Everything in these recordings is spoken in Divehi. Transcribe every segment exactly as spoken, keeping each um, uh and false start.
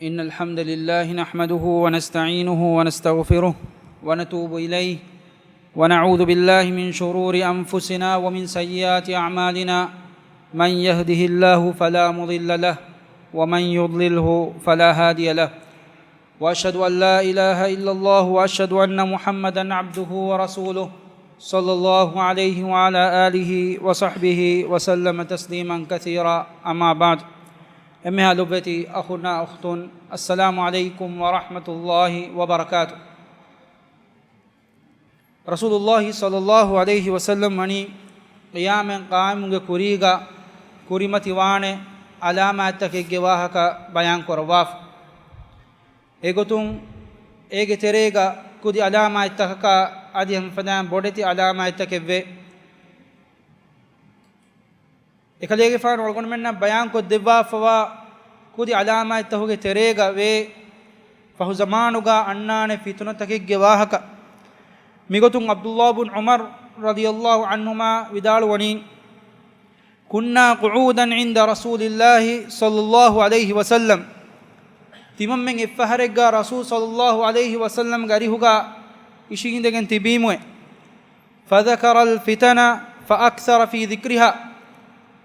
إن الحمد لله نحمده ونستعينه ونستغفره ونتوب إليه، ونعوذ بالله من شرور أنفسنا ومن سيئات أعمالنا. من يهده الله فلا مضل له، ومن يضلله فلا هادي له. وأشهد أن لا إله إلا الله، وأشهد أن محمدا عبده ورسوله، صلى الله عليه وعلى آله وصحبه وسلم تسليما كثيرا. أما بعد. އެންމެހާ ލޮބުވެތި އަޚުންނާ އުޚްތުން، السلام عليكم ورحمة الله وبركاته. ރަސޫލުﷲ ޞައްލަﷲ ޢަލައިހި ވަސައްލަމް ވަނީ ޤިޔާމަތް ޤާއިމުގެ ކުރީގަ ކުރިމަތިވާނެ ޢަލާމާތްތަކެއްގެ ވާހަކަ ބަޔާން ކުރައްވާފަ. އެގޮތުން އޭގެ ތެރޭގަ ކުދި ޢަލާމާތްތަކަކާ އަދި ހަމަ ފަދައިން ބޮޑެތި ޢަލާމާތްތަކެއްވޭ. އެކަލޭގެފާނު އަޅުގަނޑުމެންނަށް ބަޔާންކޮށްދެއްވާފަވާ ކުދި ޢަލާމާތްތަކުގެ ތެރޭގަ ވޭ ފަހު ޒަމާނުގަ އަންނާނެ ފިތުނަތަކެއްގެ ވާހަކަ. މިގޮތުން ޢަބްދުﷲ ބުން ޢުމަރު ރަޟިޔަﷲ ޢަންހުމާ ވިދާޅުވަނީ، كنا قعودا عند رسول الله صلى الله عليه وسلم. ތިމަންމެން އެއްފަހަރެއްގަ ރަސޫލު ޞައްލަﷲ ޢަލައިހި ވަސައްލަމްގެ އަރިހުގަ އިށީނދެގެން ތިބީމުވެ. فذكر الفتن فأكثر في ذكرها.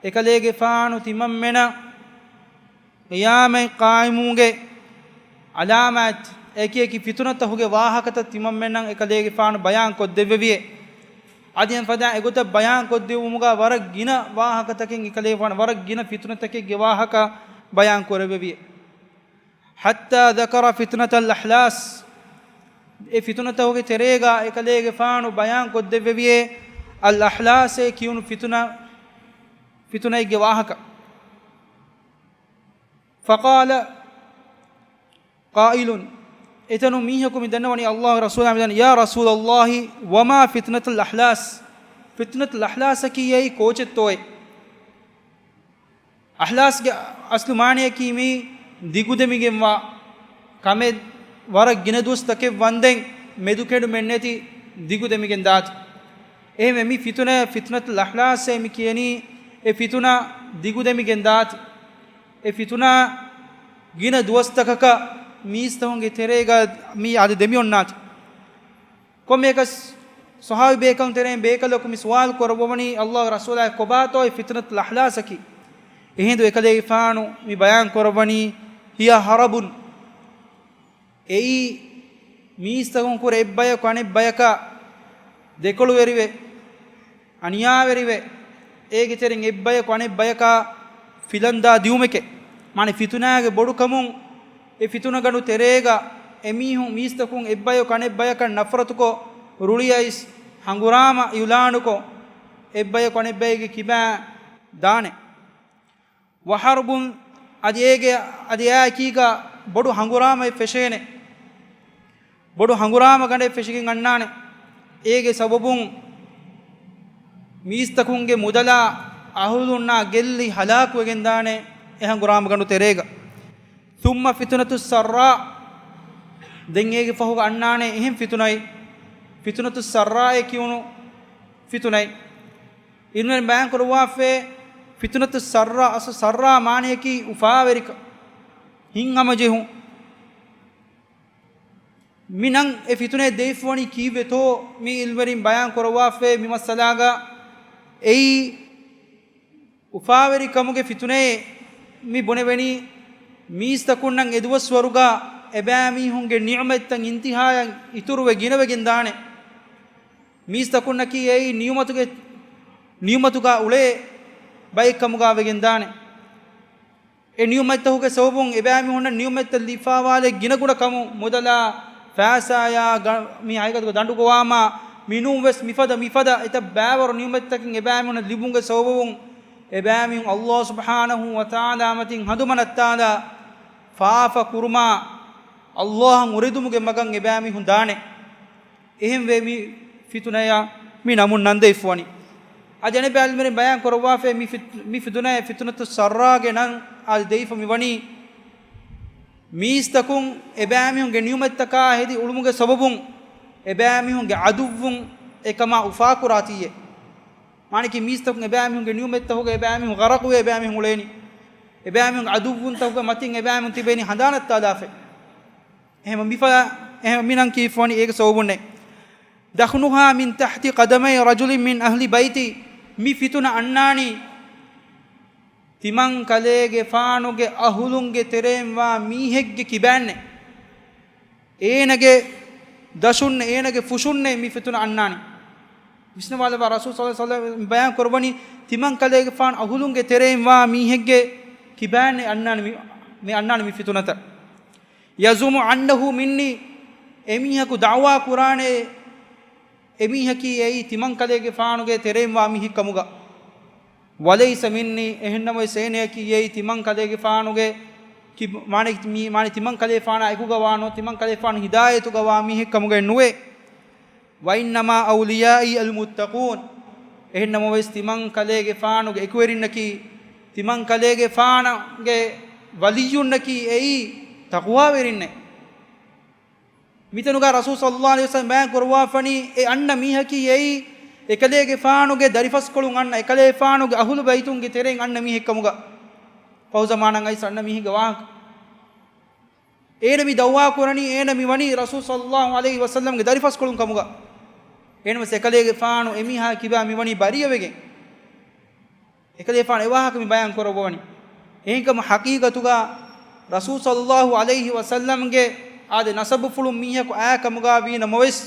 އެކަލޭގެފާނު ތިމަންމެނަށް ޤިޔާމަތް ޤާއިމުވުމުގެ ޢަލާމާތް، އެކި އެކި ފިތުނަތަކުގެ ވާހަކަތައް ތިމަންމެންނަށް އެކަލޭގެފާނު ބަޔާން ކޮށްދެއްވެވިއޭ. އަދި އެފަދަ އެގޮތަށް ބަޔާން ކޮށްދެއްވުމުގަ ވަރަށް ގިނަ ވާހަކަތަކެއް އެކަލޭގެފާނު ވަރަށް ގިނަ ފިތުނަތަކެއްގެ ވާހަކަ ބަޔާން ކުރެއްވެވިއޭ. حتى ذكر فتنة الأحلاس. އެ ފިތުނަތަކުގެ ތެރޭގަ އެކަލޭގެފާނު ބަޔާން ކޮށްދެއްވެވިއޭ، އަލް އަޙްލާސޭ ކިޔުނު ފިތުނަ، ފިތުނައެއްގެ ވާހަކަ. فقال قائل، އެތަނުން މީހަކު މި ދަންނަވަނީ، ﷲ ގެ ރަސޫލާ މި ދަން، يا رسول الله وما فتنة الأحلاس؟ ފިތުނަތުލް އަޙްލާސަކީ އެއީ ކޯޗެއްތޯއޭ؟ އަޙްލާސްގެ އަސްލު މާނަޔަކީ މީ ދިގުދެމިގެންވާ ކަމެއް، ވަރަށް ގިނަ ދުވަސްތަކެއް ވަންދެން މެދުކެނޑުމެއްނެތި ދިގުދެމިގެން ދާތި. އެހެންވެ މި ފިތުނަ، ފިތުނަތުލް އަޙްލާސޭ މި ކިޔަނީ އެ ފިތުނަ ދިގުދެމިގެން ދާތި. އެ ފިތުނަ ގިނަ ދުވަސްތަކަކަށް މީސްތަކުންގެ ތެރޭގަ މީ އަދި ދެމިއޮންނާތި. ކޮންމެއަކަސް ޞަޙާބީ ބޭކަލުން ތެރެއިން ބޭކަލަކު މި ސުވާލު ކުރައްވަވަނީ، ﷲ ގެ ރަސޫލާއޭ، ކޮބާތޯ އެ ފިތުނަތުލް އަޙްލާސަކީ؟ އެހިނދު އެކަލޭގެފާނު މި ބަޔާން ކުރައްވަނީ، هي حرب. އެއީ މީސްތަކުން ކުރެ އެއްބަޔަކު އަނެއްބަޔަކާ ދެކޮޅުވެރިވެ، އަނިޔާވެރިވެ، އޭގެ ތެރެއިން އެއްބަޔަކު އަނެއްބަޔަކާ ފިލަންދާ ދިއުމެކޭ. މާނަ ފިތުނާގެ ބޮޑުކަމުން އެ ފިތުނަގަނޑު ތެރޭގަ އެމީހުން މީސްތަކުން އެއްބަޔަކު އަނެއްބަޔަކަށް ނަފްރަތުކޮށް، ރުޅިއައިސް، ހަނގުރާމަ އިޢުލާނުކޮށް، އެއްބަޔަކު އަނެއްބައެއްގެ ކިބާ ދާނެ. ވަޙަރުބުން، އަދި އޭގެ، އަދި އެއާއެކީގަ ބޮޑު ހަނގުރާމައެއް ފެށޭނެ. ބޮޑު ހަނގުރާމަ ގަނޑެއް ފެށިގެން އަންނާނެ. އޭގެ ސަބަބުން މީސްތަކުންގެ މުދަލާ އަހުލުންނާ ގެއްލި ހަލާކުވެގެންދާނެ އެ ހަނގުރާމަ ގަނޑު ތެރޭގަ. ثم فتنة السراء. ދެން އޭގެ ފަހުގަ އަންނާނެ އެހެން ފިތުނައެއް، ފިތުނަތު ސައްރާއޭ ކިޔުނު ފިތުނައެއް. އިލްމުވެރިން ބަޔާން ކުރައްވާފައި، ފިތުނަތު ސައްރާ، އަސްލު ސައްރާ މާނަޔަކީ އުފާވެރިކަން، ހިތްހަމަޖެހުން. މި ނަން އެ ފިތުނައެއް ދެވިފަވަނީ ކީއްވެތޯ؟ މި އިލްމުވެރިން ބަޔާން ކުރައްވާފައި މި މައްސަލާގަ އެއީ އުފާވެރިކަމުގެ ފިތުނައޭ. މި ބުނެވެނީ މީސްތަކުންނަށް އެދުވަސްވަރުގަ އެބައިމީހުންގެ ނިޢުމަތްތައް އިންތިހާޔަށް އިތުރުވެ ގިނަވެގެން ދާނެ. މީސްތަކުންނަކީ އެއީ ނިޢުމަތުގެ، ނިޢުމަތުގަ އުޅޭ ބައެއްކަމުގަ ވެގެން ދާނެ. އެ ނިޢުމަތްތަކުގެ ސަބަބުން އެބައިމީހުންނަށް ނިޢުމަތްތައް ލިބިފާވާލެއް ގިނަގުނަ ކަމުން، މުދަލާ، ފައިސާޔާ، ގަ-، މި ހަގީގަތުގަ ދަނޑުގަވާމާ، މިނޫން ވެސް މިފަދަ، މިފަދަ އެތައް ބައިވަރު ނިޢުމަތްތަކެއް އެބައިމީހުންނަށް ލިބުމުގެ ސަބަބުން، އެބައިމީހުން ﷲ ސުބްޙާނަހޫ ވަތަޢާލާ މަތިން ހަނދުމަ ނައްތާލާ، ފާފަ ކުރުމާ، ﷲ އަށް އުރެދުމުގެ މަގަށް އެބައިމީހުން ދާނެ. އެހެންވެ، މި ފިތުނަޔަށް މި ނަމުން ނަންދެވިފަވަނީ. އަދި އަނެއްބައި އިލްމުވެރިން ބަޔާން ކުރައްވާފައި، މި ފި-، މި ފިތުނައަށް ފިތުނަތު ސައްރާގެ ނަން އަދި ދެވިފަ މިވަނީ، މީސްތަކުން އެބައިމީހުންގެ ނިޢުމަތްތަކާ ހެދި އުޅުމުގެ ސަބަބުން އެބައިމީހުންގެ ޢަދުއްވުން އެކަމާ އުފާކުރާތީއޭ. މާނައަކީ މީސްތަކުން އެބައިމީހުންގެ ނިޢުމަތްތަކުގަ އެބައިމީހުން ޣަރަޤުވެ އެބައިމީހުން އުޅޭނީ. އެބައިމީހުންގެ ޢަދުއްވުންތަކުގެ މަތިން އެބައިމީހުން ތިބެނީ ހަނދާނަށް ތާލާފަ. އެހެން މިފަ-، އެހެން މިނަން ކީފަވަނީ އޭގެ ސަބަބުންނޭ. دخنها من تحت قدمي رجل من أهل بيتي. މި ފިތުނަ އަންނާނީ ތިމަން ކަލޭގެފާނުގެ އަހުލުންގެ ތެރެއިން ވާ މީހެއްގެ ކިބައިންނޭ. އޭނަގެ ދަށުންނޭ، އޭނަގެ ފުށުންނޭ މި ފިތުނަ އަންނާނީ. ވިސްނަވާލައްވާ، ރަސޫލު ޞައްލަﷲު ޢަލައިހި ވަސައްލަމަ ބަޔާން ކުރައްވަނީ ތިމަން ކަލޭގެފާނު އަހުލުންގެ ތެރެއިން ވާ މީހެއްގެ ކިބައިންނޭ އަންނާނީ މި، މި އަންނާނީ މި ފިތުނަތައް. يزعم أنه مني، އެމީހަކު ދަޢުވާ ކުރާނެ އެމީހަކީ އެއީ ތިމަން ކަލޭގެފާނުގެ ތެރެއިން ވާ މީހެއް ކަމުގަ. وليس مني، އެހެންނަމަވެސް އޭނައަކީ އެއީ ތިމަން ކަލޭގެފާނުގެ ކި-، މާނަ-، މީ-، މާނަ ތިމަން ކަލޭފާނާ އެކުގަވާނޯ، ތިމަން ކަލޭފާނު ހިދާޔަތުގަވާ މީހެއް ކަމުގައެއް ނުވޭ. وإنما أوليائي المتقون، އެހެންނަމަވެސް ތިމަން ކަލޭގެފާނުގެ އެކުވެރިންނަކީ، ތިމަން ކަލޭގެފާނުގެ ވަލިއްޔުންނަކީ އެއީ ތަޤްވާވެރިންނޭ. މިތަނުގަ ރަސޫލު ޞައްލަﷲު ޢަލައިހި ވަސައްލަމަ ބަޔާން ކުރައްވާފަނީ، އެ އަންނަ މީހަކީ އެއީ އެކަލޭގެފާނުގެ ދަރިފަސްކޮޅުން އަންނަ، އެކަލޭފާނުގެ އަހުލު ބައިތުންގެ ތެރެއިން އަންނަ މީހެއް ކަމުގަ. ފަހު ޒަމާނަށް އައިސް އަންނަ މީހެއްގެ ވާހަކަ. އޭނަ މި ދަޢުވާ ކުރަނީ، އޭނަ މި ވަނީ ރަސޫލު ޞައްލަﷲު ޢަލައިހި ވަސައްލަމަގެ ދަރިފަސްކޮޅުން ކަމުގަ. އޭނަ ވެސް އެކަލޭގެފާނު އެމީހާ ކިބާ މި ވަނީ ބަރީއަވެގެން. އެކަލޭފާނު އެވާހަކަ މި ބަޔާން ކުރައްވަވަނީ. އެހެންކަމުން ޙަޤީޤަތުގަ ރަސޫލު ޞައްލަﷲު ޢަލައިހި ވަސައްލަމްގެ އާދެ ނަސަބުފުޅުން މީހަކު އާ ކަމުގަ ވީ ނަމަވެސް،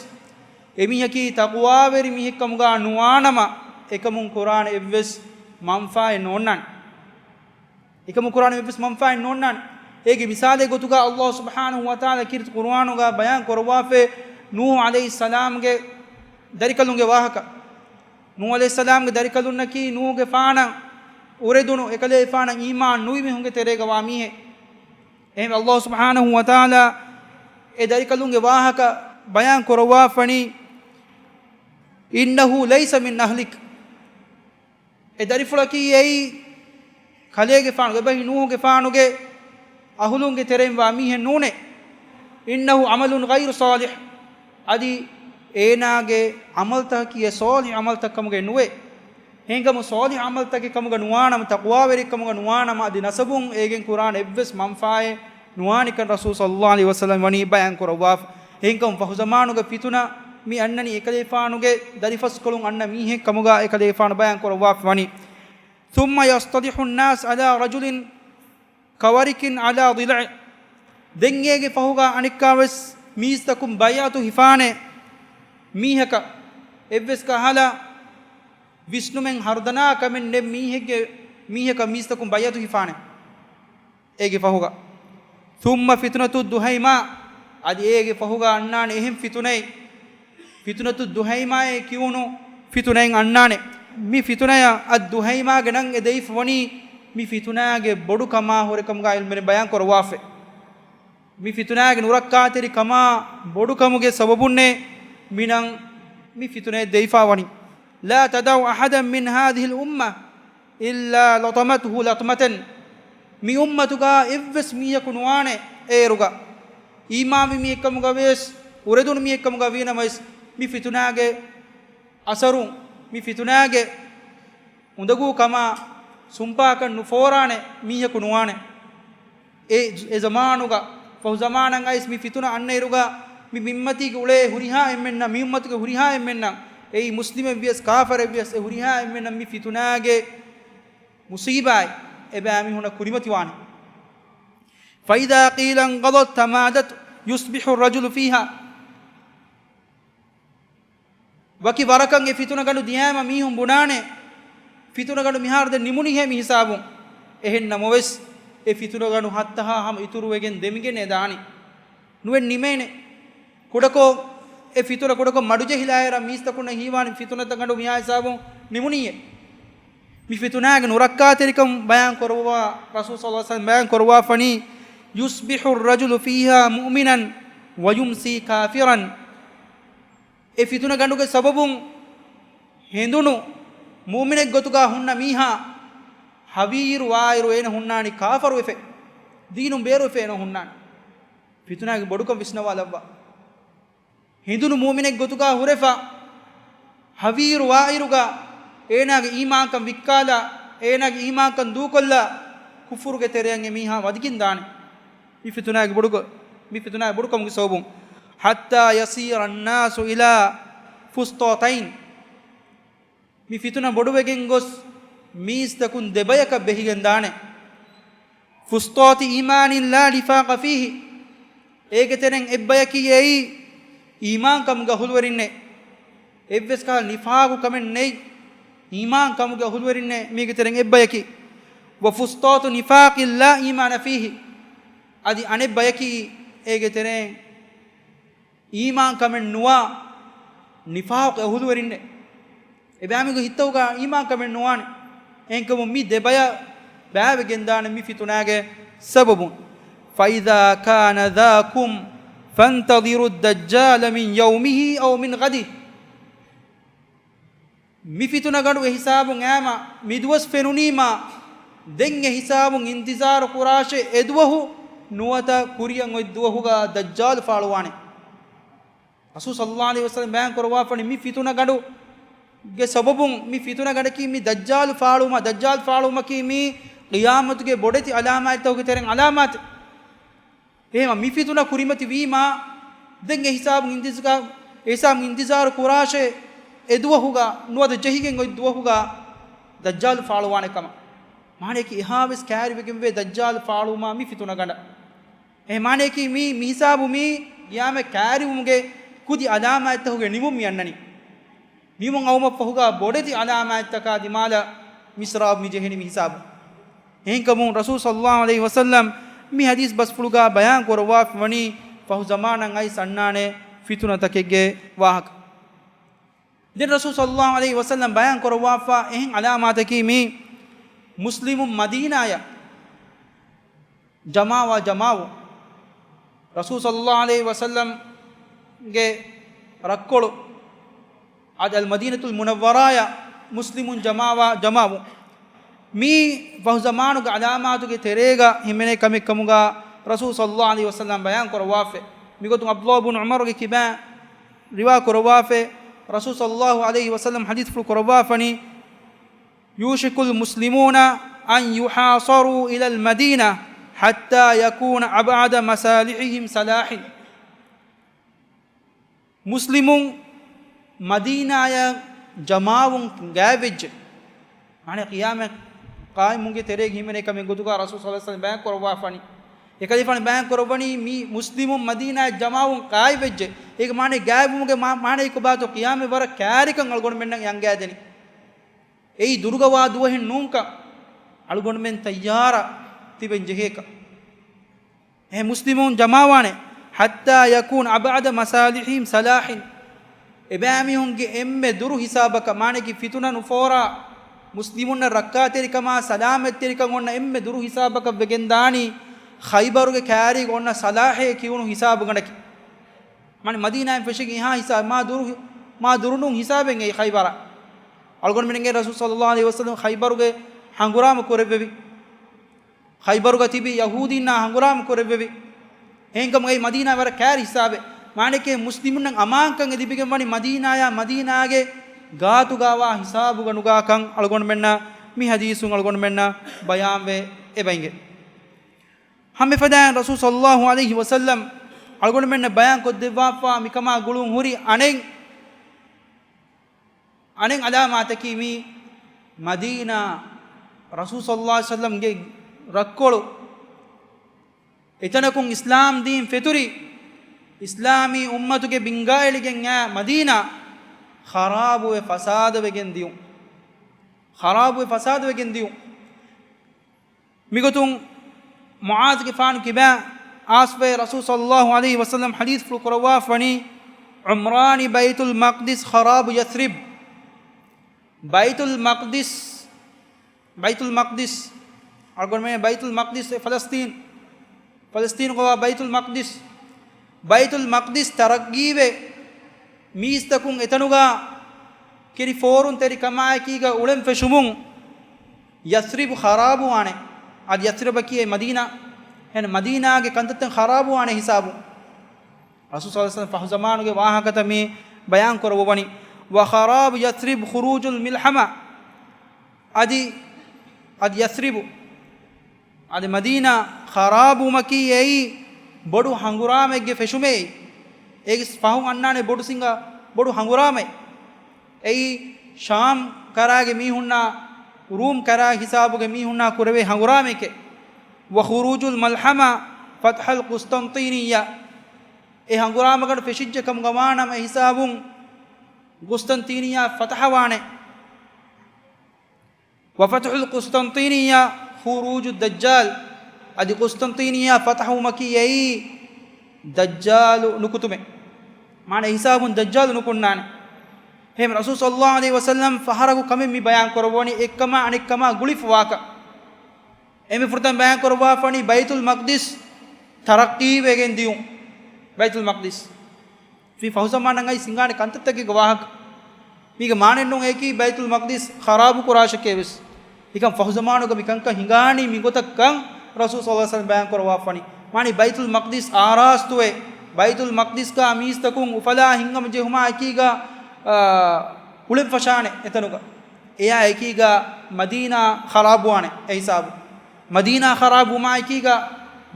އެމީހަކީ ތަޤްވާވެރި މީހެއް ކަމުގަ ނުވާނަމަ، އެކަމުން ކުރާނެ އެއްވެސް މަންފާއެއް ނޯންނާނެ. އެކަމުން ކުރާނެ އެއްވެސް މަންފާއެއް ނޯންނާނެ. އޭގެ މިސާލެއް ގޮތުގަ ﷲ ސުބްޙާނަހޫ ވަތަޢާލާ ކީރިތި ޤުރުއާނުގަ ބަޔާން ކުރައްވާފައި ނޫޙު ޢަލައިހިއްސަލާމްގެ ދަރިކަލުންގެ ވާހަކަ. ނޫޙު ޢަލައިހިއްސަލާމްގެ ދަރިކަލުންނަކީ ނޫޙުގެފާނަށް އުރެދުނު، އެކަލޭފާނަށް އީމާން ނުވި މީހުންގެ ތެރޭގަ ވާ މީހެއް. އެހެންވެ، ﷲ ސުބްޙާނަހޫ ވަތަޢާލާ އެ ދަރިކަލުންގެ ވާހަކަ ބަޔާން ކުރައްވާފަނީ، إنه ليس من أهلك. އެ ދަރިފުޅަކީ އެއީ ކަލޭގެފާނު، އެބަހީ ނޫޙުގެފާނުގެ އަހުލުންގެ ތެރެއިން ވާ މީހެއް ނޫނޭ. إنه عمل غير صالح. އަދި އޭނާގެ ޢަމަލުތަކަކީ ޞާލިޙު ޢަމަލުތައް ކަމުގައެއް ނުވޭ. އެހެންކަމުން ޞާލިޙު ޢަމަލުތަކެއް ކަމުގަ ނުވާނަމަ، ތަޤްވާވެރި ކަމުގަ ނުވާނަމަ، އަދި ނަސަބުން އޭގެން ކުރާނެ އެއްވެސް މަންފާއެއް ނުވާނެކަން ރަސޫލު ޞައްލަﷲު ޢަލައިހި ވަސައްލަމަ ވަނީ ބަޔާން ކުރައްވާފަ. އެހެންކަމުން ފަހުޒަމާނުގެ ފިތުނަ މި އަންނަނީ އެކަލޭފާނުގެ ދަރިފަސްކޮޅުން އަންނަ މީހެއް ކަމުގަ އެކަލޭފާނު ބަޔާން ކުރައްވާފަ ވަނީ. ثم يصطلح الناس على رجل كورق على ضلع. ދެން އޭގެ ފަހުގަ އަނެއްކާވެސް މީސްތަކުން ބައިޢަތު ހިފާނެ މީހަކަށް، އެއްވެސް ކަހަލަ ވިސްނުމެއް ހަރުދަނާ ކަމެއް ނެތް މީހެއްގެ، މީހަކަށް މީސްތަކުން ބައިޢަތު ހިފާނެ. އޭގެ ފަހުގަ ثم فتنة الدهيماء، އަދި އޭގެ ފަހުގަ އަންނާނެ އެހެން ފިތުނައެއް، ފިތުނަތު ދުހައިމާއޭ ކިޔުނު ފިތުނައެއް އަންނާނެ. މި ފިތުނަޔަށް އައްދުހައިމާގެ ނަން އެ ދެވިފަ ވަނީ މި ފިތުނާގެ ބޮޑު ކަމާ ހުރެ ކަމުގަ ޢިލްމުވެރިން ބަޔާން ކުރައްވާފަ. މި ފިތުނާގެ ނުރައްކާތެރި ކަމާ ބޮޑު ކަމުގެ ސަބަބުންނޭ މި ނަން މި ފިތުނައެއް ދެވިފަ ވަނީ. لا تدع أحدا من هذه الأمة إلا لطمته لطمة. މި އުއްމަތުގަ އެއްވެސް މީހަކު ނުވާނެ އޭރުގަ އީމާންވި މީހެއްކަމުގަ ވިޔަސް، އުރެދުނު މީހެއްކަމުގަ ވީނަމަވެސް، މި ފިތުނާގެ އަސަރުން، މި ފިތުނާގެ އުނދަގޫ ކަމާ ސުންޕާކަށް ނުފޯރާނެ މީހަކު ނުވާނެ. އެ، އެ ޒަމާނުގަ، ފަހު ޒަމާނަށް އައިސް މި ފިތުނަ އަންނައިރުގަ، މި މިއުއްމަތީގެ އުޅޭ ހުރިހާ އެންމެންނަށް، މި އުއްމަތުގެ ހުރިހާ އެންމެންނަށް، އެއީ މުސްލިމެއް ވިޔަސް ކާފަރެއް ވިޔަސް، އެ ހުރިހާ އެންމެންނަށް މި ފިތުނާގެ މުޞީބާތް އެބައިމީހުނަށް ކުރިމަތިވާނެ. فإذا قيل انقضت تمادت يصبح الرجل فيها. ވަކި ވަރަކަށް އެ ފިތުނަގަނޑު ދިޔައިމަ މީހުން ބުނާނެ، ފިތުނަގަނޑު މިހާރު ދެން ނިމުނީހޭ މި ހިސާބުން. އެހެން ނަމަވެސް، އެ ފިތުނަގަނޑު ހައްތަހާ ހަމަ އިތުރުވެގެން ދެމިގެން އެ ދާނީ. ނުވެން ނިމޭނެ. ކުޑަކޮށް، އެ ފިތުނަ ކުޑަކޮށް މަޑުޖެހިލާއިރަށް މީސްތަކުންނަށް ހީވާނެ ފިތުނަތައް ގަނޑު މިހާ ހިސާބުން ނިމުނީއޭ. މި ފިތުނާގެ ނުރައްކާތެރިކަން ބަޔާން ކުރައްވާ ރަސޫލު ޞައްލަﷲު ޢަލައިހި ވަސައްލަމަ ބަޔާން ކުރައްވާފަނީ، يصبح الرجل فيها مؤمنا ويمسي كافرا. އެ ފިތުނަ ގަނޑުގެ ސަބަބުން ހެނދުނު މުއުމިނެއް ގޮތުގަ ހުންނަ މީހާ، ހަވީއިރު ވާއިރު އޭނަ ހުންނާނީ ކާފަރުވެފަ، ދީނުން ބޭރުވެފަ އޭނަ ހުންނާނީ. ފިތުނާގެ ބޮޑުކަން ވިސްނަވާލައްވާ. ހެނދުނު މުއުމިނެއް ގޮތުގަ ހުރެފަ، ހަވީއިރު ވާއިރުގަ އޭނާގެ އީމާންކަން ވިއްކާލާ، އޭނާގެ އީމާންކަން ދޫކޮށްލާ، ކުފުރުގެ ތެރެއަށް އެ މީހާ ވަދިގެންދާނެ. މި ފިތުނާގެ ބޮޑު، މި ފިތުނާގެ ބޮޑުކަމުގެ ސަބަބުން. حتى يصير الناس إلى فسطاطين. މި ފިތުނަ ބޮޑުވެގެން ގޮސް މީސްތަކުން ދެބަޔަކަށް ބެހިގެންދާނެ. فسطاط إيمان لا نفاق فيه. އޭގެ ތެރެއިން އެއްބަޔަކީ އެއީ އީމާންކަމުގެ އަހުލުވެރިންނޭ. އެއްވެސް ކަހަލަ ނިފާގު ކަމެއް ނެތް. އީމާންކަމުގެ އަހުލުވެރިންނޭ މީގެ ތެރެއިން އެއްބަޔަކީ. وفسطاط نفاق لا إيمان فيه. އަދި އަނެއްބަޔަކީ އޭގެ ތެރެއިން އީމާންކަމެއް ނުވާ ނިފާޤު އަހުލުވެރިންނޭ. އެބައިމީހުންގެ ހިތުގަ އީމާންކަމެއް ނުވާނެ. އެހެންކަމުން މި ދެބަޔަށް ބައިވެގެންދާނެ މި ފިތުނާގެ ސަބަބުން. فإذا كان ذاكم فانتظروا الدجال من يومه أو من غده. މި ފިތުނަގަނޑު އެހިސާބުން އައިމަ މި ދުވަސް ފެނުނީމާ، ދެން އެހިސާބުން އިންތިޒާރު ކުރާށޭ އެދުވަހު ނުވަތަ ކުރިއަށް އޮތް ދުވަހުގަ ދައްޖާލު ފާޅުވާނެ. ރަސޫލު ޞައްލައްލާހު ޢަލައިހި ވަސައްލަމަ ބަޔާން ކުރައްވާފަނީ މި ފިތުނަގަނޑުގެ ސަބަބުން މި ފިތުނަގަނޑަކީ މި ދައްޖާލު ފާޅުވުމާ، ދައްޖާލު ފާޅުވުމަކީ މީ ޤިޔާމަތުގެ ބޮޑެތި ޢަލާމާތްތަކުގެ ތެރެއިން ޢަލާމާތެއް. އެހެންވީމަ މި ފިތުނަ ކުރިމަތިވީމާ، ދެން އެހިސާބުން އިންތިޒާ-، އެހިސާބުން އިންތިޒާރު ކުރާށޭ އެދުވަހުގަ ނުވަތަ ޖެހިގެން އޮތް ދުވަހުގަ ދައްޖާލު ފާޅުވާނެ ކަމަށް. މާނަޔަކީ އެހާވެސް ކައިރިވެގެންވޭ ދައްޖާލު ފާޅުވުމާ މި ފިތުނަގަނޑަށް. އެހެން މާނަޔަކީ މީ، މިހިސާބު މީ ޤިޔާމަތް ކައިރިވުމުގެ ކުދި ޢަލާމާތްތަކުގެ ނިމުން މި އަންނަނީ. ނިމުން އައުމަށްފަހުގަ ބޮޑެތި ޢަލާމާތްތަކާ ދިމާލަށް މިސްރާބު މި ޖެހެނީ މިހިސާބު. އެހެންކަމުން ރަސޫލު ޞައްލައްލާހު ޢަލައިހި ވަސައްލަމަ މި ޙަދީޘް ބަސްފުޅުގަ ބަޔާން ކުރައްވާފަ ވަނީ، ފަހު ޒަމާނަށް އައިސް އަންނާނެ ފިތުނަތަކެއްގެ ވާހަކަ. ދެން ރަސޫލު ޞައްލައްލާހު ޢަލައިހި ވަސައްލަމަ ބަޔާން ކުރައްވާފަ އެހެން ޢަލާމާތަކީ މީ، މުސްލިމުން މަދީނާޔަށް ޖަމާވާ ޖަމާވުން. ރަސޫލު ޞައްލައްލާހު ޢަލައިހި ވަސައްލަމްގެ ރައްކޮޅު އަދި އަލް މަދީނަތުލް މުނައްވަރާޔަށް މުސްލިމުން ޖަމާވާ ޖަމާވުން. މީ ފަހު ޒަމާނުގެ ޢަލާމާތުގެ ތެރޭގަ ހިމެނޭ ކަމެއް ކަމުގަ ރަސޫލު ޞައްލައްލާހު ޢަލައިހި ވަސައްލަމަ ބަޔާން ކުރައްވާފަ. މިގޮތުން ޢަބްދުﷲ ބުނު ޢުމަރުގެ ކިބައިން ރިވާ ކުރައްވާފަ، ރަސޫލު ޞައްލައްލާހު ޢަލައިހި ވަސައްލަމަ ޙަދީޘްފުޅު ކުރައްވާފަނީ، يوشك المسلمون أن يحاصروا إلى المدينة حتى يكون أبعد مصالحهم صلاحا. މުސްލިމުން މަދީނާޔަށް ޖަމާވުން ގާތްވެއްޖެ. މާނަ ޤިޔާމަތް ޤާއިމުގެ ތެރޭގަ ހިމެނޭ ކަމެއް ގޮތުގަ ރަސޫލު ޞައްލައްލާހު ޢަލައިހި ވަސައްލަމަ ބަޔާން ކުރައްވާފަނީ. އެކަލޭގެފާނު ބަޔާން ކުރައްވަނީ މި މުސްލިމުން މަދީނާޔަށް ޖަމާވުން ގާތްވެއްޖެ. އޭގެ މާނަ ގާތްވުމުގެ މާ-، މާނައީ ކޮބާތޯ؟ ޤިޔާމަތް ވަރަށް ކައިރިކަން އަޅުގަނޑުމެންނަށް އަންގައިދެނީ. އެއީ ދުރުގަވާ ދުވަހެއް ނޫންކަން އަޅުގަނޑުމެން ތައްޔާރަށް ތިބެން ޖެހޭކަން. އެ މުސްލިމުން ޖަމާވާނެ، حتى يكون أبعد مصالحهم صلاحا. އެބައިމީހުންގެ އެންމެ ދުރު ހިސާބަކަށް، މާނައަކީ ފިތުނަ ނުފޯރާ، މުސްލިމުންނަށް ރައްކާތެރިކަމާ ސަލާމަތްތެރިކަން އޮންނަ އެންމެ ދުރު ހިސާބަކަށް ވެގެންދާނީ، ޚައިބަރުގެ ކައިރީގަ އޮންނަ ޞަލާޙޭ ކިޔުނު ހިސާބުގަނޑަކީ. މާނަ މަދީނާއިން ފެށިގެން އެހާ ހިސާބެއް، މާ ދުރު، މާ ދުރު ނޫން ހިސާބެއް އެއީ ޚައިބަރަށް. އަޅުގަނޑުމެންގެ ރަސޫލު ޞައްލައްލާހު ޢަލައިހި ވަސައްލަމަ ޚައިބަރުގެ ހަނގުރާމަ ކުރެއްވެވި. ޚައިބަރުގަ ތިބި ޔަހޫދީންނާ ހަނގުރާމަ ކުރެއްވެވި. އެހެންކަމުގައި މަދީނާ ވަރަށް ކައިރި ހިސާބެއް. މާނައަކީ މުސްލިމުންނަށް އަމާންކަން އެ ލިބިގެން ވަނީ މަދީނާޔާ މަދީނާގެ ގާތުގަވާ ހިސާބުގަނޑުގަކަން އަޅުގަނޑުމެންނަށް މި ޙަދީޘުން އަޅުގަނޑުމެންނަށް ބަޔާންވެ އެބައިނގޭ. ހަމައެފަދައިން ރަސޫލު ޞައްލައްލާހު ޢަލައިހި ވަސައްލަމަ އަޅުގަނޑުމެންނަށް ބަޔާން ކޮށްދެއްވާފަ މިކަމާ ގުޅުން ހުރި އަނެއް، އަނެއް ޢަލާމާތަކީ މީ މަދީނާ ރަސޫލު ޞައްލައްލާހު ޢަލައިހި ވަސައްލަމަގެ ރައްކޮޅު އެތަނަކުން އިސްލާމް ދީން ފެތުރި، އިސްލާމީ އުއްމަތުގެ ބިންގާ އެޅިގެން އައި މަދީނާ ޚަރާބުވެ ފަސާދަވެގެން ދިޔުން. ޚަރާބުވެ ފަސާދަވެގެން ދިޔުން. މިގޮތުން މުޢާޛުގެފާނު ކިބައިން އާސްފައި ރަސޫލު ޞައްލައްލާހު ޢަލައިހި ވަސައްލަމަ ޙަދީޘްފުޅު ކުރައްވާފަނީ، عمران بيت المقدس خراب يثرب. ބައިތުލް މަޤްދިސް، ބައިތުލް މަޤްދިސް، އަޅުގަނޑުމެން ބައިތުލް މަޤްދިސް އެ ފަލަސްޠީން، ފަލަސްޠީނުގަވާ ބައިތުލް މަޤްދިސް، ބައިތުލް މަޤްދިސް ތަރައްޤީވެ، މީސްތަކުން އެތަނުގަ ކެރި ފޯރުންތެރިކަމާއެކީގަ އުޅެން ފެށުމުން، ޔަސްރިބު ޚަރާބުވާނެ. އަދި ޔަސްރިބަކީ އެ މަދީނާ، އެހެން މަދީނާގެ ކަންތައްތައް ޚަރާބުވާނެ ހިސާބު. ރަސޫލު ޞައްލައްލާހު ޢަލައިހި ވަސައްލަމަ ފަހު ޒަމާނުގެ ވާހަކަތައް މި ބަޔާން ކުރައްވަވަނީ، وخراب يثرب خروج الملحمة. އަދި، އަދި ޔަސްރިބު، އަދި މަދީނާ ޚަރާބުވުމަކީ އެއީ ބޮޑު ހަނގުރާމައެއްގެ ފެށުމެއް. އޭގެ ފަހުން އަންނާނެ ބޮޑު ސިނގާ ބޮޑު ހަނގުރާމައެއް. އެއީ ޝާމް ކަރާގެ މީހުންނާ ރޫމް ކަރާ ހިސާބުގެ މީހުންނާ ކުރެވޭ ހަނގުރާމައެކޭ. وخروج الملحمة فتح القسطنطينية. އެ ހަނގުރާމަގަނޑު ފެށިއްޖެ ކަމުގަ ވާނަމަ އެ ހިސާބުން ގުސްތަންތީނިއްޔާ ފަތަޙަވާނެ. وفتح القسطنطينية خروج الدجال. އަދި ޤުސްތަންތީނިއްޔާ ފަތަޙުވުމަކީ އެއީ ދައްޖާލު ނުކުތުމެއް. މާނަ ހިސާބުން ދައްޖާލު ނުކުންނާނެ. އެހެން ރަސޫލު ޞައްލައްލާހު ޢަލައިހި ވަސައްލަމް ފަހަރަކު ކަމެއް މި ބަޔާން ކުރައްވަނީ އެއްކަމާ އަނެއްކަމާ ގުޅިފަވާކަށް. އެންމެ ފުރަތަމަ ބަޔާން ކުރައްވާފަނީ ބައިތުލް މަޤްދިސް ތަރައްޤީވެގެން ދިޔުން. ބައިތުލް މަޤްދިސް މި ފަހު ޒަމާނަށް އައިސް ހިނގާނެ ކަންތައްތަކެއްގެ ވާހަކަ. މީގެ މާނައެއްނޫން އެއަކީ ބައިތުލް މަޤްދިސް ޚަރާބު ކުރާށެކޭ ވެސް. މިކަން ފަހު ޒަމާނުގަ މިކަންކަން ހިނގާނީ މިގޮތަށްކަން ރަސޫލު ޞައްލައްލާހު ޢަލައިހި ވަސައްލަމް ބަޔާން ކުރައްވާފަނީ. މާނީ ބައިތުލް މަޤްދިސް އާރާސްތުވެ، ބައިތުލް މަޤްދިސްގަ މީސްތަކުން އުފަލާ ހިނގަމުން ޖެހުމާ އެކީގަ، އާ، އުޅެން ފަށާނެ އެތަނުގަ. އެޔާ އެކީގަ މަދީނާ ޚަރާބުވާނެ އެ ހިސާބު. މަދީނާ ޚަރާބުވުމާ އެކީގަ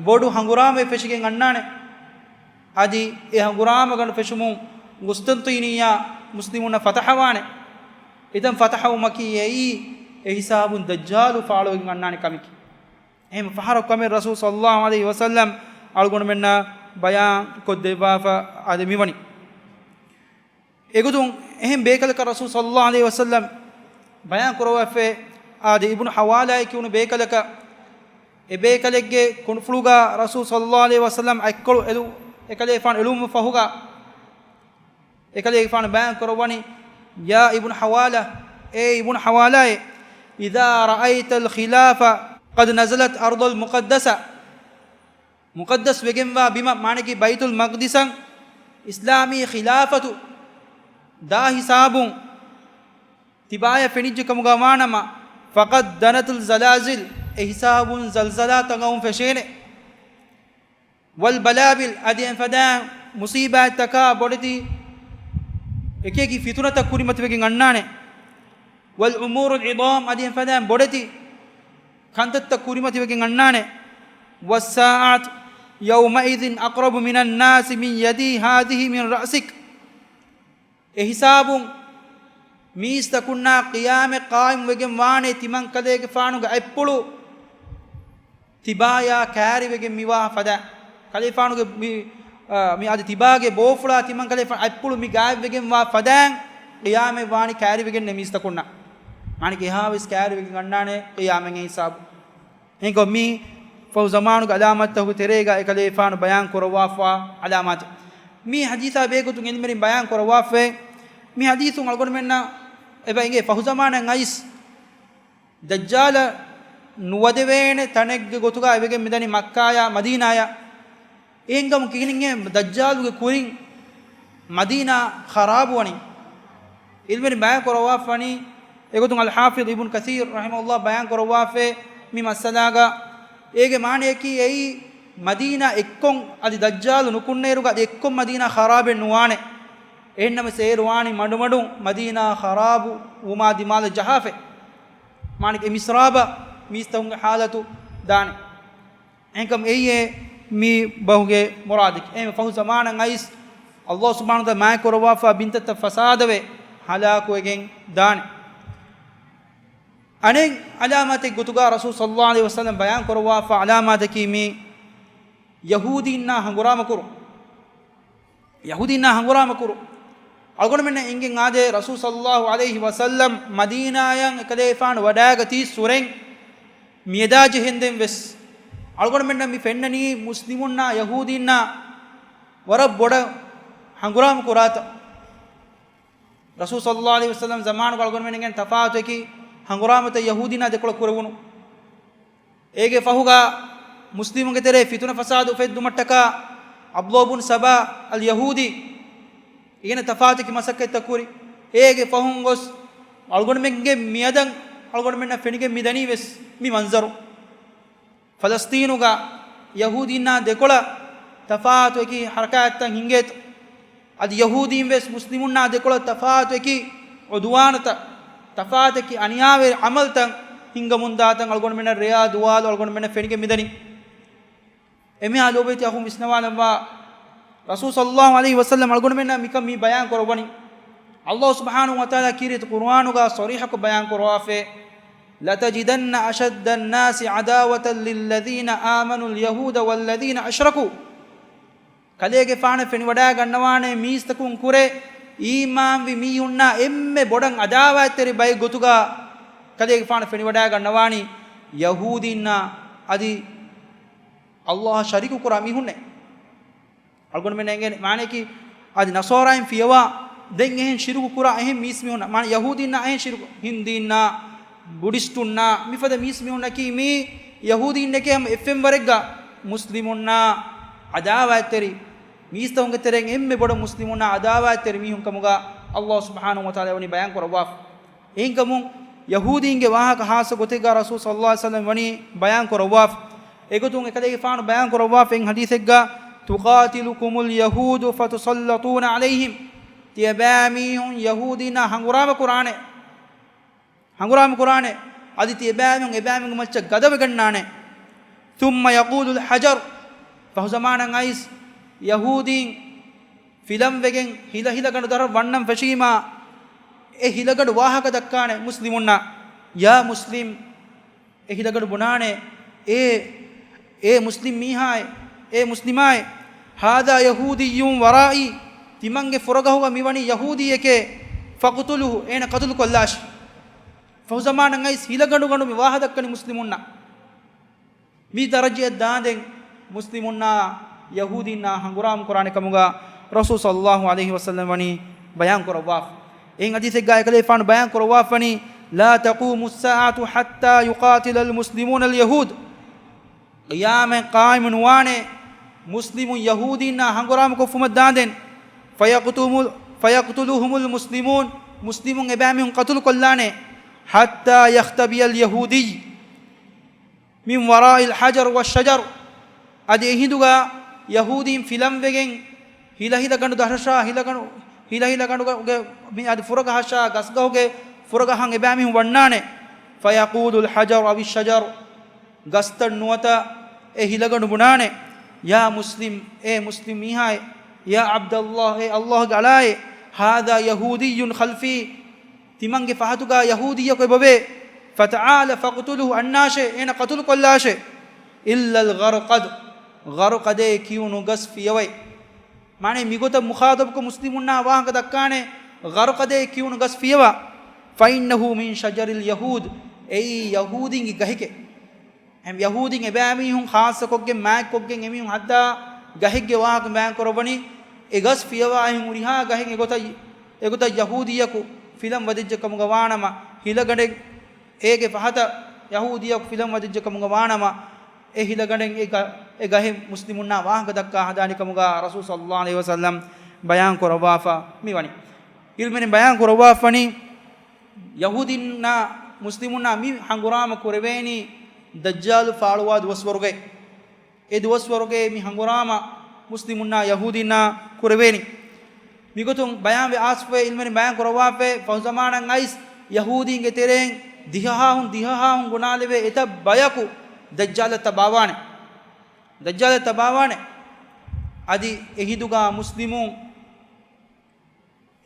ބޮޑު ހަނގުރާމައެއް ފެށިގެން އަންނާނެ. އަދި އެ ހަނގުރާމަގަނޑު ފެށުމުން ގުސްތަންތީނިއްޔާ މުސްލިމުންނަށް ފަތަޙަވާނެ. އެތަން ފަތަޙަވުމަކީ އެއީ އެ ހިސާބުން ދައްޖާލު ފާޅުވެގެން އަންނާނެ ކަމެކޭ. އެހެން ފަހަރަކު ކަމެއް ރަސޫލު ޞައްލައްލާހު ޢަލައިހި ވަސައްލަމް އަޅުގަނޑުމެންނަށް ބަޔާން ކޮށްދެއްވާފަ އާދެ މިވަނީ. އެގޮތުން އެހެން ބޭކަލަކަށް ރަސޫލު ޞައްލައްލާހު ޢަލައިހި ވަސައްލަމް ބަޔާން ކުރައްވާފައި އާދެ އިބްނު ޙަވާލާއޭ ކިޔުނު ބޭކަލަކަށް، އެ ބޭކަލެއްގެ ކުނޑުފުޅުގަ ރަސޫލު ޞައްލައްލާހު ޢަލައިހި ވަސައްލަމް އަތްކޮޅު އެލު، އެކަލޭފާނު އެލުމުގެ ފަހުގަ، އެކަލޭފާނު ބަޔާން ކުރައްވަނީ، يا ابن حوالة، އޭ އިބްނު ޙަވާލާއޭ، إذا رأيت الخلاف قد نزلت أرض المقدسة، މުޤައްދަސް ވެގެންވާ ބިމަށް، މާނައަކީ ބައިތުލް މަޤްދިސަށް އިސްލާމީ ޚިލާފަތު ދާ ހިސާބުން ތިބާޔަށް ފެނިއްޖެ ކަމުގަ ވާނަމަ، فقد دنت الزلازل، އެ ހިސާބުން ޒަލްޒަލާތައް އައުން ފެށޭނެ. والبلابل، އަދި އެފަދައިން މުޞީބާތްތަކާ ބޮޑެތި އެކިއެކި ފިތުނަތައް ކުރިމަތިވެގެން އަންނާނެ. والأمور العظام، އަދި އެފަދައިން ބޮޑެތި ކަންތައްތައް ކުރިމަތިވެގެން އަންނާނެ. والساعة يومئذ أقرب من الناس من يدي هذه من رأسك. އެ ހިސާބުން މީސްތަކުންނާ ޤިޔާމަތް ޤާއިމުވެގެން ވާނެ ތިމަން ކަލޭގެފާނުގެ އަތްޕުޅު ތިބާޔާ ކައިރިވެގެން މިވާ ފަދަ. ކަލޭފާނުގެ މި، އާ، މި އަދި ތިބާގެ ބޯފުޅާ ތިމަން ކަލޭފާނު އަތްޕުޅު މި ގާތްވެގެން ވާ ފަދައިން ޤިޔާމަތް ވާނީ ކައިރިވެގެންނޭ މީސްތަކުންނަށް. މާނައަކީ އެހާވެސް ކައިރިވެގެން އަންނާނެ ޤިޔާމަތް ހިސާބު. އެހެންކޮށް މީ ފަހު ޒަމާނުގެ ޢަލާމާތްތަކުގެ ތެރޭގަ އެކަލޭފާނު ބަޔާން ކުރައްވާފާ ޢަލާމާތެއް. މީ ޙަދީޘާ ބެހޭގޮތުން ޢިލްމުވެރިން ބަޔާން ކުރައްވާފައި، މި ޙަދީޘުން އަޅުގަނޑުމެންނަށް އެބަ އެނގޭ ފަހު ޒަމާނަށް އައިސް ދައްޖާލަށް ނުވަދެވޭނެ ތަނެއްގެ ގޮތުގަ އެވެގެން މިދަނީ މައްކާޔާ މަދީނާޔާ. އެހެންކަމުން ކިހިނެއްހޭ ދައްޖާލުގެ ކުރިން މަދީނާ ޚަރާބުވަނީ؟ ޢިލްމުވެރިން ބަޔާން ކުރައްވާފަނީ، އެގޮތުން އަލްޙާފިޡް އިބްނު ކަޘީރް ރަޙިމަހުﷲ ބަޔާން ކުރައްވާފައި މި މައްސަލާގަ، އޭގެ މާނައަކީ އެއީ މަދީނާ އެއްކޮށް އަދި ދައްޖާލު ނުކުންނައިރުގަ އަދި އެއްކޮށް މަދީނާ ޚަރާބެއް ނުވާނެ. އެހެންނަމަވެސް އޭރު ވާނީ މަޑުމަޑުން މަދީނާ ޚަރާބު ވުމާ ދިމާލަށް ޖަހާފައި. މާނައަކީ އެ މިސްރާބަށް މީސްތަކުންގެ ޙާލަތު ދާނެ. އެހެންކަމުން އެއީ މި ބަހުގެ މުރާދަކީ. އެހެން ފަހު ޒަމާނަށް އައިސް ﷲ ސުބްޙާނަހޫ ވަތަޢާލާ މާތް ކުރައްވާފާ ބިންތައްތައް ފަސާދަވެ ހަލާކުވެގެން ދާނެ. އަނެއް ޢަލާމާތެއް ގޮތުގަ ރަސޫލު ޞައްލައްލާހު ޢަލައިހި ވަސައްލަމް ބަޔާން ކުރައްވާފާ ޢަލާމާތަކީ މި ޔަހޫދީންނާ ހަނގުރާމަ ކުރުން. ޔަހޫދީންނާ ހަނގުރާމަ ކުރުން. އަޅުގަނޑުމެންނަށް އެނގެން އާދޭ، ރަސޫލު ޞައްލައްލާހު ޢަލައިހި ވަސައްލަމް މަދީނާޔަށް އެކަލޭފާނު ވަޑާގަތީ ސުރެން މިއަދާ ޖެހެންދެން ވެސް އަޅުގަނޑުމެންނަށް މި ފެންނަނީ މުސްލިމުންނާ ޔަހޫދީންނާ ވަރަށް ބޮޑަށް ހަނގުރާމަ ކުރާތަން. ރަސޫލު ޞައްލައްލާހު ޢަލައިހި ވަސައްލަމް ޒަމާނުގަ އަޅުގަނޑުމެން އެނގެން ތަފާތު އެކި ހަނގުރާމަތައް ޔަހޫދީންނާ ދެކޮޅަށް ކުރެވުނު. އޭގެ ފަހުގަ މުސްލިމުންގެ ތެރޭ ފިތުނަ ފަސާދަ އުފެއްދުމަށްޓަކާ ޢަބްދުﷲ ބުން ސަބާ އަލް ޔަހޫދީ އިގެން ތަފާތު އެކި މަސައްކަތްތައް ކުރި. އޭގެ ފަހުން ގޮސް އަޅުގަނޑުމެންގެ މިއަދަށް އަޅުގަނޑުމެންނަށް ފެނިގެން މި ދަނީ ވެސް މި މަންޒަރު. ފަލަސްޠީނުގަ ޔަހޫދީންނާ ދެކޮޅަށް ތަފާތު އެކި ޙަރަކާތްތައް ހިނގޭތޯ. އަދި ޔަހޫދީން ވެސް މުސްލިމުންނާ ދެކޮޅަށް ތަފާތު އެކި ޢުދުވާނުތައް، ތަފާތު އެކި އަނިޔާވެރި ޢަމަލުތައް ހިނގަމުންދާތަން އަޅުގަނޑުމެންނަށް ރެޔާ ދުވާލު އަޅުގަނޑުމެންނަށް ފެނިގެން މިދަނީ. އެމީހާ ލޯބިވެތި އަޚުން ވިސްނަވާލައްވާ، ރަސޫލު ޞައްލައްލާހު ޢަލައިހި ވަސައްލަމް އަޅުގަނޑުމެންނަށް މިކަން މި ބަޔާން ކުރައްވަނީ. ﷲ ސުބްޙާނަހު ވަތަޢާލާ ކީރިތި ޤުރުއާނުގަ ޞަރީޙަކޮށް ބަޔާން ކުރައްވާފައި، لَتَجِدَنَّ أَشَدَّ النَّاسِ عَدَاوَةً لِلَّذِينَ آمَنُوا الْيَهُودَ وَالَّذِينَ أَشْرَكُوا. ކަލޭގެފާނަށް ފެނިވަޑައިގަންނަވާނެ މީސްތަކުން ކުރެ އީމާންވި މީހުންނާ އެންމެ ބޮޑަށް ޢަދާވާތްތެރި ބައެއް ގޮތުގަ ކަލޭގެފާނަށް ފެނިވަޑައިގަންނަވާނީ ޔަހޫދީންނާ އަދި ﷲ އަށް ޝަރީކު ކުރާ މީހުންނޭ. އަޅުގަނޑުމެން އެނގޭނެ މާނަޔަކީ، އަދި ނަޞާރާއިން ފިޔަވާ ދެން އެހެން ޝިރުކު ކުރާ އެހެން މީސްމީހުންނަށް، މާނަ ޔަހޫދީންނާ އެހެން ޝިރުކު، ހިންދީންނާ، ބުޑިސްޓުންނާ، މިފަދަ މީސްމީހުންނަކީ މީ ޔަހޫދީންނެކޭ ހަމަ އެއްފެންވަރެއްގަ މުސްލިމުންނާ ޢަދާވާތްތެރި މީސްތަކުންގެ ތެރެއިން އެންމެ ބޮޑަށް މުސްލިމުންނާ ޢަދާވާތްތެރި މީހުން ކަމުގަ ﷲ ސުބްޙާނަހު ވަތަޢާލާ ވަނީ ބަޔާން ކުރައްވާފަ. އެހެންކަމުން ޔަހޫދީންގެ ވާހަކަ ޚާއްޞަ ގޮތެއްގަ ރަސޫލު ޞައްލައްލާހު ޢަލައިހި ވަސައްލަމް ވަނީ ބަޔާން ކުރައްވާފަ. އެގޮތުން އެކަލޭގެފާނު ބަޔާން ކުރައްވާފަ އިން ޙަދީޘެއްގަ، تُقَاتِلُكُمُ الْيَهُودُ فَتُسَلَّطُونَ عَلَيْهِمْ. ތިޔަބައިމީހުން ޔަހޫދީންނާ ހަނގުރާމަ ކުރާނެ. ހަނގުރާމަ ކުރާނެ. އަދި ތިޔަބައިމީހުން އެބައިމީހުންގެ މައްޗަށް ގަދަވެގަންނާނެ. ثُمَّ يَقُولُ الْحَجَرُ. ފަހު ޒަމާނަށް އައިސް ޔަހޫދީން ފިލަންވެގެން ހިލަ ހިލަގަނޑު ދަށަށް ވަންނަން ފެށީމާ، އެ ހިލަގަނޑު ވާހަކަ ދައްކާނެ މުސްލިމުންނަށް، ޔާ މުސްލިމް، އެ ހިލަގަނޑު ބުނާނެ، އޭ، އޭ މުސްލިމް މީހާއޭ، އޭ މުސްލިމާއޭ، هَذَا يَهُودِيٌّ وَرَائِي، ތިމަންގެ ފުރަގަހުގަ މިވަނީ ޔަހޫދީއެކޭ، فَاقْتُلُوهُ، އޭނަ ޤަތުލުކޮށްލާށި. ފަހު ޒަމާނަށް އައިސް ހިލަގަނޑުގަނޑު މި ވާހަ ދައްކަނީ މުސްލިމުންނަށް. މި ދަރަޖައަށް ދާނދެން މުސްލިމުންނާ ޔަހޫދީންނާ ހަނގުރާމަ ކުރާނެ ކަމުގަ ރަސޫލު ޞައްލައްލާހު ޢަލައިހި ވަސައްލަމް ވަނީ ބަޔާން ކުރައްވާފަ. އެހެން ޙަދީޘެއްގަ އެކަލޭފާނު ބަޔާން ކުރައްވާފަ ވަނީ، لَا تَقُومُ السَّاعَةُ حَتَّىٰ يُقَاتِلَ الْمُسْلِمُونَ الْيَهُودَ. ޤިޔާމަތް ޤާއިމު ނުވާނެ މުސްލިމުން ޔަހޫދީންނާ ހަނގުރާމަ ކޮށްފުމަށް ދާނދެން، فَيَقْتُمُ-، فَيَقْتُلُهُمُ الْمُسْلِمُونَ، މުސްލިމުން އެބައިމީހުން ޤަތުލު ކޮށްލާނެ، حَتَّىٰ يَخْتَبِيَ الْيَهُودِيُّ مِنْ وَرَاءِ الْحَجَرِ وَالشَّجَرِ. އަދި އެހިނދުގަ ޔަހޫދީން ފިލަންވެގެން ހިލަ ހިލަގަނޑު ދަށަށާ، ހިލަގަނޑު، ހިލަ ހިލަގަނޑުގެ މި އަދި ފުރަގަހަށާ، ގަސްގަހުގެ ފުރަގަހަށް އެބައިމީހުން ވަންނާނެ. فَيَقُولُ الْحَجَرُ أَوِ الشَّجَرُ، ގަސްތައް ނުވަތަ އެ ހިލަގަނޑު ބުނާނެ، يَا مُسْلِمُ، އޭ މުސްލިމް މީހާއޭ، يَا عَبْدَ اللهِ، އޭ ﷲގެ އަޅާއޭ، هَٰذَا يَهُودِيٌّ خَلْفِي، ތިމަންގެ ފަހަތުގަ ޔަހޫދީއަކު އެބަވޭ، فَتَعَالَ فَاقْتُلْهُ، އަންނާށޭ، އޭނަ ޤަތުލު ކޮށްލާށޭ، إِلَّا الْغَرْقَدَ، ޣަރުޤަދޭ ކިޔުނު ގަސް ފިޔަވައި. މާނައީ މިގޮތަށް މުޚާޠަބުކޮށް މުސްލިމުންނާ ވާހަކަ ދައްކާނެ، ޣަރުޤަދޭ ކިޔުނު ގަސް ފިޔަވާ. فَإِنَّهُ مِنْ شَجَرِ الْيَهُودِ، އެއީ ޔަހޫދީންގެ ގަހެކޭ. އެހެން ޔަހޫދީން އެބައިމީހުން ޚާއްޞަކޮށްގެން މާތްކޮށްގެން އެމީހުން ހައްދާ ގަހެއްގެ ވާހަކަ ބަޔާން ކުރައްވަނީ، އެ ގަސް ފިޔަވާ އެހެން ހުރިހާ ގަހެއް އެގޮތަށް، އެގޮތަށް ޔަހޫދީއަކު ފިލަން ވަދެއްޖެ ކަމުގަ ވާނަމަ، ހިލަގަނޑެއް އޭގެ ފަހަތަށް ޔަހޫދީއަކު ފިލަން ވަދެއްޖެ ކަމުގަ ވާނަމަ، އެ ހިލަގަނޑެއް އެ ގަ-، އެ ގަހެއް މުސްލިމުންނާ ވާހަކަ ދައްކާ ހަދާނެ ކަމުގަ ރަސޫލު ޞައްލައްލާހު ޢަލައިހި ވަސައްލަމް ބަޔާން ކުރައްވާފަ މިވަނީ. ޢިލްމުވެރިން ބަޔާން ކުރައްވާފަ ވަނީ، ޔަހޫދީންނާ މުސްލިމުންނާ މި ހަނގުރާމަ ކުރެވޭނީ ދައްޖާލު ފާޅުވާ ދުވަސްވަރުގައި. އެ ދުވަސްވަރުގައި މި ހަނގުރާމަ މުސްލިމުންނާ ޔަހޫދީންނާ ކުރެވޭނީ. މިގޮތުން ބަޔާންވެ އާސްފުވެ ޢިލްމުވެރިން ބަޔާން ކުރައްވާފައި، ފަހު ޒަމާނަށް އައިސް ޔަހޫދީންގެ ތެރެއިން ދިހަހާހުން ދިހަހާހުން ގުނާލެވޭ އެތައް ބަޔަކު ދައްޖާލަށް ތަބާވާނެ. ދައްޖާލަށް ތަބާވާނެ. އަދި އެހިނދުގަ މުސްލިމުން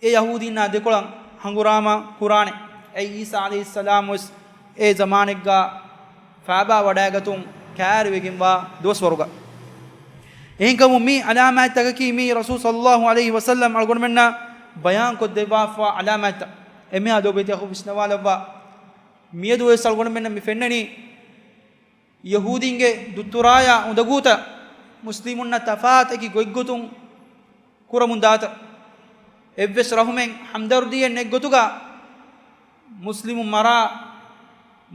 އެ ޔަހޫދީންނާ ދެކޮޅަށް ހަނގުރާމަ ކުރާނެ. އެއީ ޢީސާ ޢަލައިހިއްސަލާމް ވެސް އެ ޒަމާނެއްގަ ފާބާ ވަޑައިގަތުން ކައިރިވެގެންވާ ދުވަސްވަރުގަ. އެހެންކަމުން މި ޢަލާމާތްތަކަކީ މީ ރަސޫލު ޞައްލައްލާހު ޢަލައިހި ވަސައްލަމް އަޅުގަނޑުމެންނަށް ބަޔާންކޮށްދެއްވާފަ ޢަލާމާތްތައް. އެންމެހާ ލޯބިވެތި އަޚުން ވިސްނަވާލައްވާ. މިއަދު ވެސް އަޅުގަނޑުމެންނަށް މި ފެންނަނީ، ޔަހޫދީންގެ ދުއްތުރާޔާ އުނދަގޫތައް މުސްލިމުންނަށް ތަފާތު އެކި ގޮތްގޮތުން ކުރަމުން ދާތަ؟ އެއްވެސް ރަހުމެއް ހަމްދަރުދީއެއް ނެތް ގޮތުގަ މުސްލިމުން މަރާ،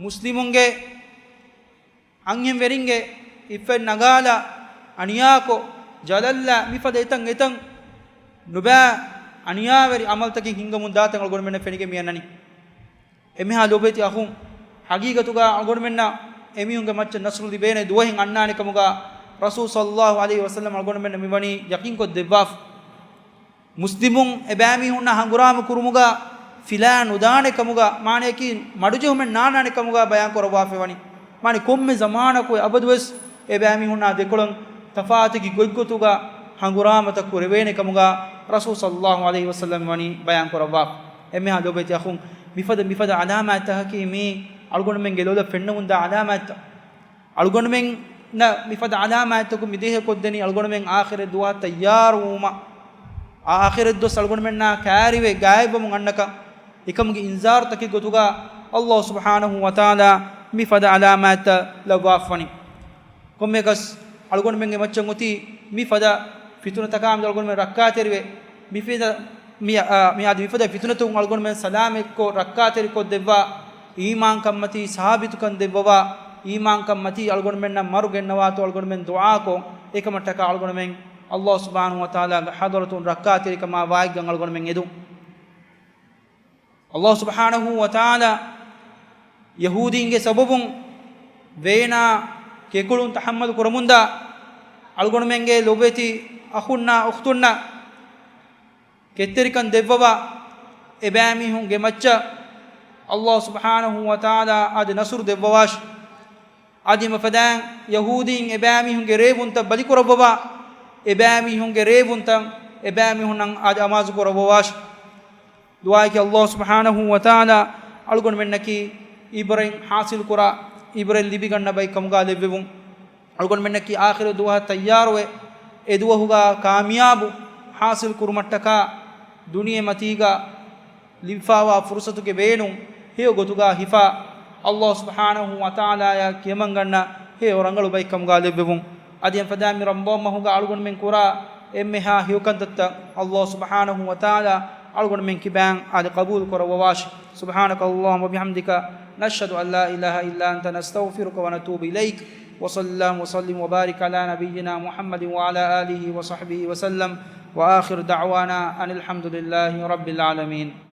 މުސްލިމުންގެ އަންހެންވެރިންގެ އިއްފަތް ނަގާލާ، އަނިޔާކޮށް، ޖަލަށްލާ، މިފަދަ އެތަން އެތަން ނުބައި އަނިޔާވެރި ޢަމަލުތަކެއް ހިންގަމުން ދާތަން އަޅުގަނޑުމެންނަށް ފެނިގެން މި އަންނަނީ. އެންމެހާ ލޯބިވެތި އަޚުން، ޙަޤީޤަތުގަ އަޅުގަނޑުމެންނަށް އެމީހުންގެ މައްޗަށް ނަޞްރު ލިބޭނެ ދުވަހެއް އަންނާނެ ކަމުގަ ރަސޫލު ޞައްލައްލާހު ޢަލައިހި ވަސައްލަމް އަޅުގަނޑުމެންނަށް މިވަނީ ޔަޤީންކޮށް ދެއްވާފަ. މުސްލިމުން އެބައިމީހުންނާ ހަނގުރާމަ ކުރުމުގަ ފިލާ ނުދާނެ ކަމުގަ، މާނަޔަކީ މަޑުޖެހުމެއް ނާންނާނެ ކަމުގަ ބަޔާން ކުރައްވާފައި ވަނީ. މާނަ ކޮންމެ ޒަމާނަކު އެ އަބަދުވެސް އެބައިމީހުންނާ ދެކޮޅަށް ތަފާތުކި ގޮތްގޮތުގަ ހަނގުރާމަތައް ކުރެވޭނެ ކަމުގަ ރަސޫލު ޞައްލައްލާހު ޢަލައިހި ވަސައްލަމް ވަނީ ބަޔާން ކުރައްވާފަ. އެންމެހާ ލޯބިވެތި އަޚުން، މިފަދަ، މިފަދަ ޢަލާމާތްތަކަކީ މީ އަޅުގަނޑުމެންގެ ލޮލަށް ފެންނަމުންދާ ޢަލާމާތްތައް. އަޅުގަނޑުމެންނަށް މިފަދަ ޢަލާމާތްތަކުން މިދޭހަކޮށްދެނީ އަޅުގަނޑުމެން އާޚިރަތް ދުވަހަށް ތައްޔާރުވުމަށް. އާ އާޚިރަތް ދުވަސް އަޅުގަނޑުމެންނާ ކައިރިވެ ގާތްވަމުން އަންނަކަން. އެކަމުގެ އިންޒާރުތަކެއް ގޮތުގަ އައްލާހު ސުބްޙާނަހު ވަތަޢާލާ މިފަދަ ޢަލާމާތްތައް ލައްވާފަވަނީ. ކޮންމެއަކަސް އަޅުގަނޑުމެންގެ މައްޗަށް އޮތީ މިފަދަ ފިތުނަތަކާމެދު އަޅުގަނޑުމެން ރައްކާތެރިވެ، މިފިދަ، މި، އާ، މި އަދި މިފަދަ ފިތުނަތުން އަޅުގަނޑުމެން ސަލާމަތްކޮށް ރައްކާތެރިކޮށްދެއްވާ، އީމާންކަންމަތީ ސާބިތުކަން ދެއްވަވާ، އީމާންކަންމަތީ އަޅުގަނޑުމެންނަށް މަރު ގެންނަވާތޯ އަޅުގަނޑުމެން ދުޢާކޮށް، އެކަމަށްޓަކާ އަޅުގަނޑުމެން އައްލާހު ސުބްޙާނަހު ވަތަޢާލާގެ ޙަޟްރަތުން ރައްކާތެރިކަމާ ވާތްގަން އަޅުގަނޑުމެން އެދުން. އައްލާހު ސުބްޙާނަހު ވަތަޢާލާ ޔަހޫދީންގެ ސަބަބުން ވޭނާ ކެކުޅުން ތަޙައްމަލު ކުރަމުންދާ އަޅުގަނޑުމެންގެ ލޮބުވެތި އަޚުންނާ އުޚްތުންނަށް ކެތްތެރިކަން ދެއްވަވާ، އެބައިމީހުންގެ މައްޗަށް އައްލާހު ސުބްޙާނަހު ވަތަޢާލާ އަދި ނަޞްރު ދެއްވަވާށި. އަދި އެފަދައިން ޔަހޫދީން އެބައިމީހުންގެ ރޭވުންތައް ބަލިކުރައްވަވާ، އެބައިމީހުންގެ ރޭވުންތައް އެބައިމީހުންނަށް އަދި އަމާޒު ކުރައްވަވާށި. ދުޢާއަކީ އައްލާހު ސުބްޙާނަހު ވަތަޢާލާ އަޅުގަނޑުމެންނަކީ އިބްރަތް ޙާޞިލް ކުރާ، އިބްރަތް ލިބިގަންނަ ބައެއް ކަމުގަ ލެއްވެވުން. އަޅުގަނޑުމެންނަކީ އާޚިރަތް ދުވަހަށް ތައްޔާރުވެ، އެ ދުވަހުގަ ކާމިޔާބު ޙާޞިލް ކުރުމަށްޓަކާ ދުނިޔެމަތީގަ ލިބިފައިވާ ފުރުޞަތުގެ ވޭނުން ހެޔޮ ގޮތުގަ ހިފާ، އައްލާހު ސުބްޙާނަހު ވަތަޢާލާއަށް ކިޔަމަންގަންނަ ހެޔޮ ރަނގަޅު ބައެއް ކަމުގަ ލެއްވެވުން. އަދި އެފަދައިން މި ރަމަޟާން މަހުގަ އަޅުގަނޑުމެން ކުރާ އެންމެހާ ހެޔޮ ކަންތައްތައް އައްލާހު ސުބްޙާނަހު ވަތަޢާލާ އަޅުގަނޑުމެން ކިބައިން އަދި ޤަބޫލު ކުރައްވަވާށި. سبحانك اللهم وبحمدك، نشهد أن لا إله إلا أنت، نستغفرك ونتوب إليك. وصلى اللهم وسلم وبارك على نبينا محمد وعلى آله وصحبه وسلم. وآخر دعوانا أن الحمد لله رب العالمين.